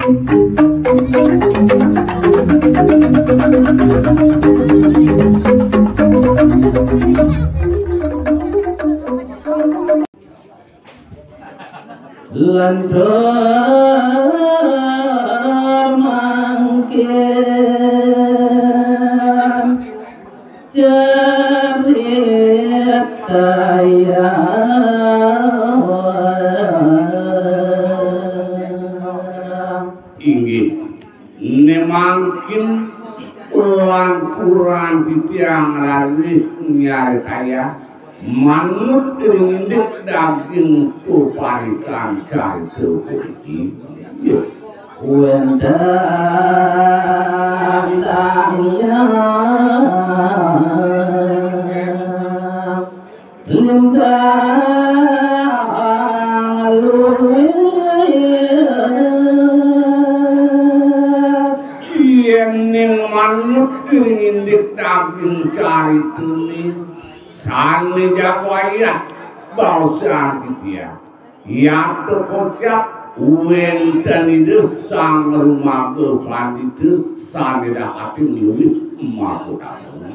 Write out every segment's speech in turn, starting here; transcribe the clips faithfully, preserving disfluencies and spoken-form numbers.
Lantur mangkin cerita ya. Inggih. Né mangkin lanturan titiang raris nyaritaya manut ring indik daging peparikan carita puniki. Wénten tanging lintang luwih. Yéning manut ring indik daging caritané, sané jag wayah baosang titiang. Yata kocap wénten Ida Sang Rumaga Pandita sané dakating luwih makutama.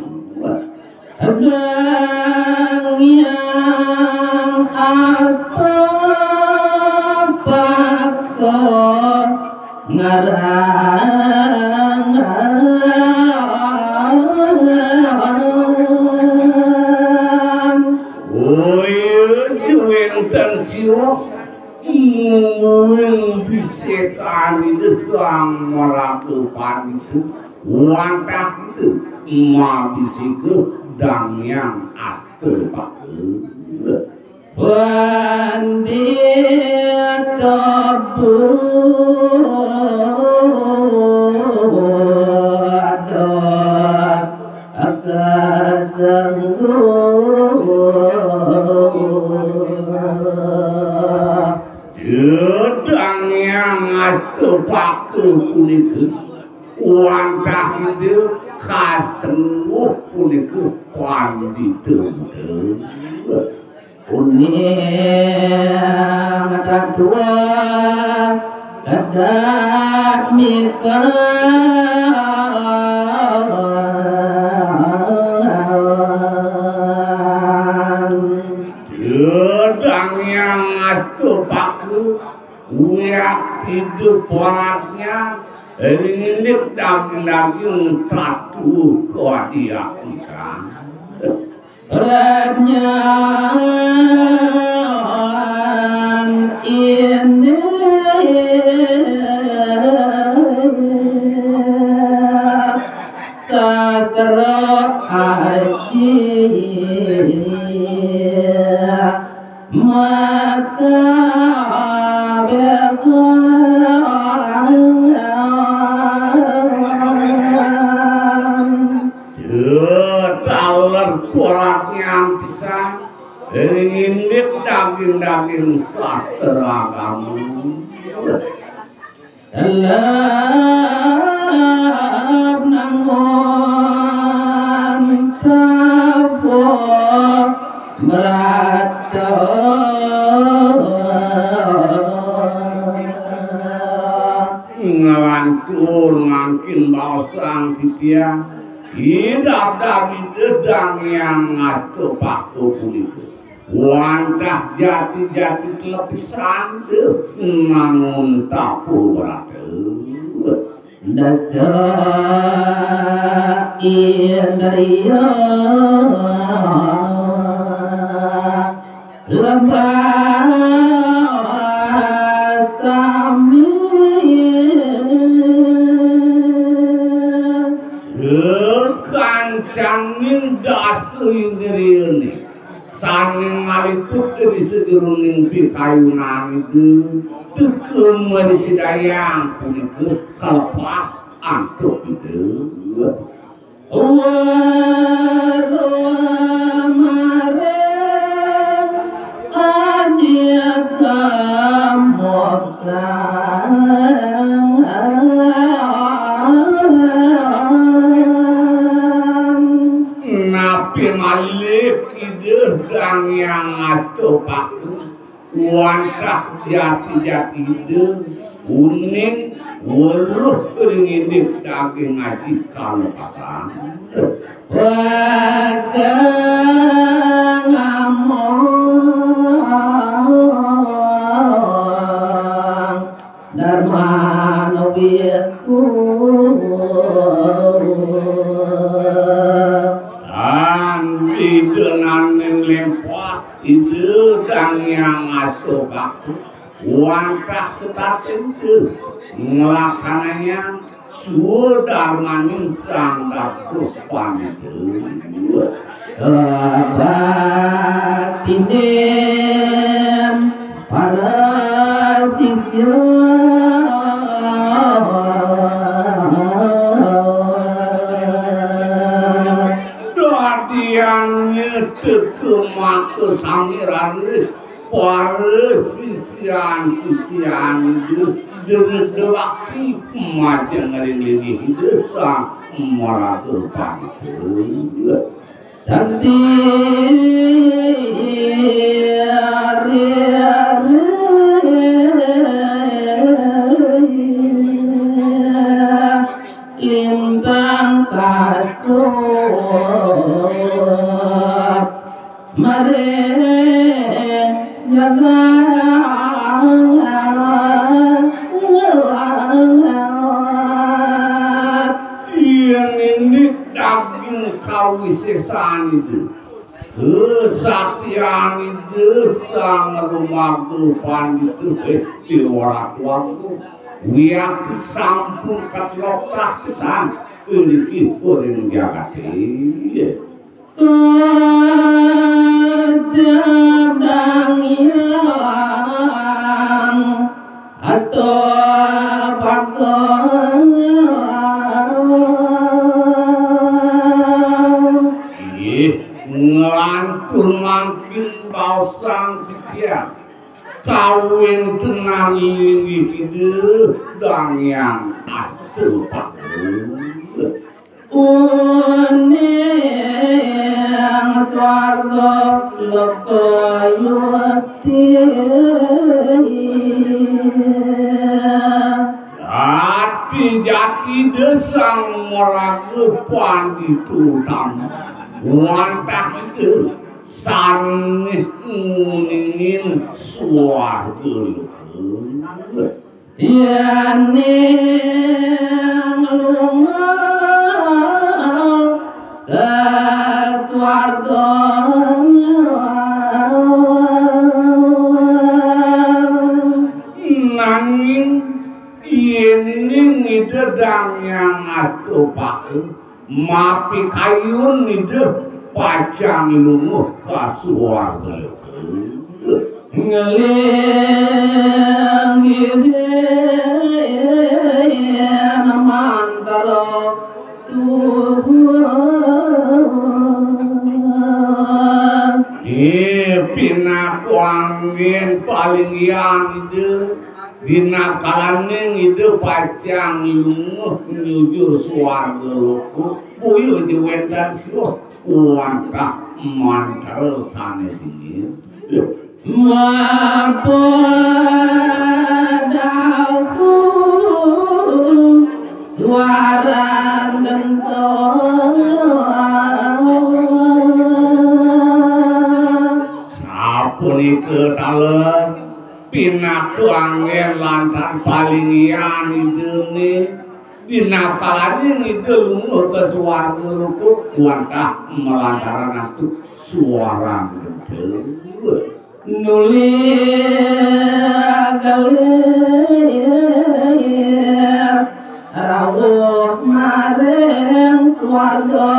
Dang Hyang Astapaka ngarangan. Oh iya, wénten sira mungguing bisékan Ida Sang Maraga Pandita, wantah Ida mabisika Dang Hyang Astapaka. Pandita Buddha kasengguh. Dang Hyang Astapaka punika wantah Ida kasengguh punika Pandita Buddha. Uning tatua kadat mika. Dang Hyang Astapaka, wiakti Ida pradnya ring indik daging-daging tatu kadiaktikan. Pradnyan indik sastra aji maka bekan. Taler kuratnya pisan, ring indik daging-daging sastra agama. Telep nangun tabuh merata. Nglantur mangkin baosang titiang, idap Ida Dang Hyang Astapaka punika wantah jati-jati telepisan nangun tabuh merata. Dasa indriya lembah sami. Sakancaning dasa indriyané sané ngaliput ring sajeroning pikayunan Ida, teka mrasidayang punika kalepas antuk Ida. Wara maring aji kamoksan. Napi malih Ida Dang Hyang Astapaka wantah jati-jati Ida, uning Weruh ring indik daging aji kalukasan. Tan pidenaning lempos Ida Dang Hyang Asta Bakti. Wantah setata Ida nglaksanayang swadarmaning Sang Dados Pandita. Kebaktinen para sisya. Dadian nyeteka maka sami raris para sisian-sisian Ida, Ida bakti majeng ring linggih Ida Sang Maraga Pandita. Santi lintang kasur mare jaga. Yen indik daging kawisesan Ida, kesaktian Ida Sang Maraga Pandita, eh, Déwa Ratu Agung, wiakti sampun katloktak pisan iriki ring jagate. Kajadang Hyang Asta Bakti. Inggih, nglantur mangkin baosang titiang kawentenan linggih Ida Dang Hyang Asta Bakti. Uning swarga loka yukti. Jati-jati Ida Sang Maraga Pandita Utama. Wantah Ida sané nguningin swarga loka. Yéning lunga ka swarga. Nanging yéning Ida Dang Hyang Asta Bakti, mapikayun Ida pacang lunga ka swarga. Nglinggihin mantra tuhu. Ih, pinaka anggén palinggihan Ida. Dina kalaning Ida pacang lunga nuju swarga loka, boya ja wénten siuh wantah mantra sané singgih. Mapadauhu suaran gento. Sapunika taler pinaka anggén lantaran palinggihan Idané, dina kalaning Ida lunga ka swarga loka wantah malantaran antuk suaran gento. Nuli gelis rawuh maring swarga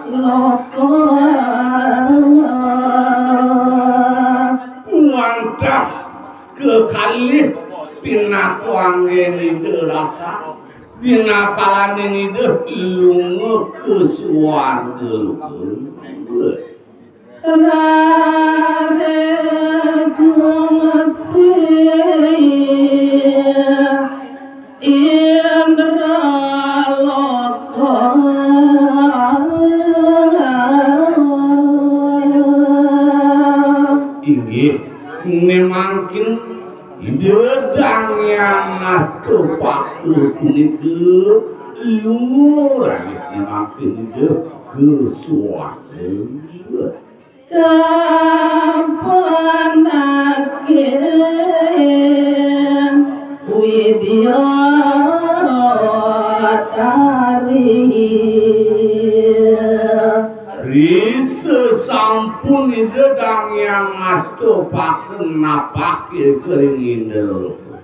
loka. Wantah kekalih pinaka anggén Ida rasa, dina kalaning Ida lunga ka swarga loka. Raris ngungsi Indra loka. Inggih, né mangkin Ida Dang Yang astupaku punika lunga raris mangkin Ida ka suarga. Kapandakin Widyatari. Risa sampun Ida Dang Hyang Astapaka napakake ring Indra Loka.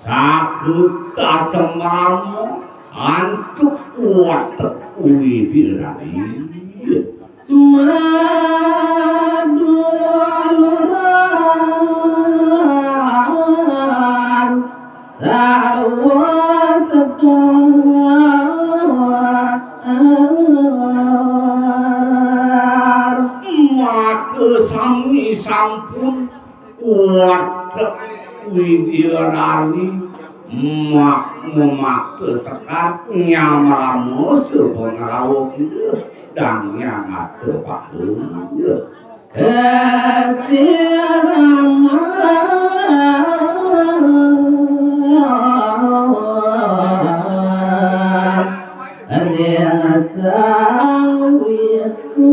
Saha kasemrama antuk watek Widyatari. Maduluran sarwa sekar. Maka sami sampun watek Widyatari mak-, mamakta sekar nyamrama sapangrawa Ida Dang Hyang Astapaka. Kasirama ring Sang Wiku.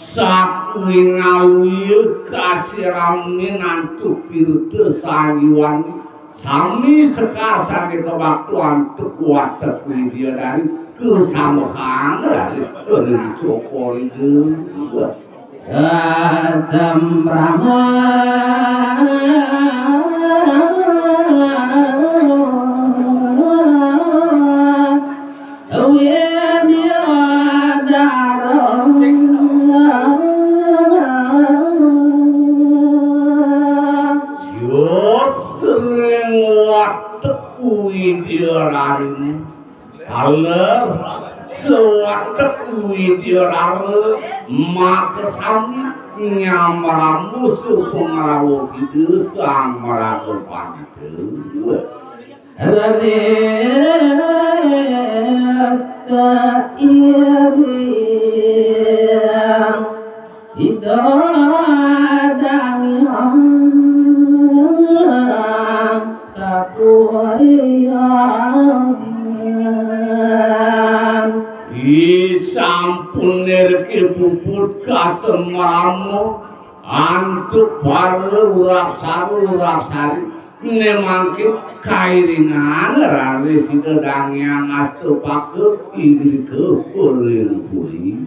Sakuwi ngawi kasiramin antuk tirta sanjiwani. Sami sekar sane kabakta antuk watek Widyatari kasambahang raris ring cokor Ida. Kasambrama Widyadara. Sios ring watek Widyadari. Taler sawatek Widyadara makasami nyamrama sapangrawa Ida Sang Maraga Pandita. Raris kairing Ida Dang Hyang Kapurian. Ih, sampun nirke puput kasemrama antuk para urapsara urapsari. Ne mangkin kairingan raris Ida Dang Hyang Astapaka irika ring puri.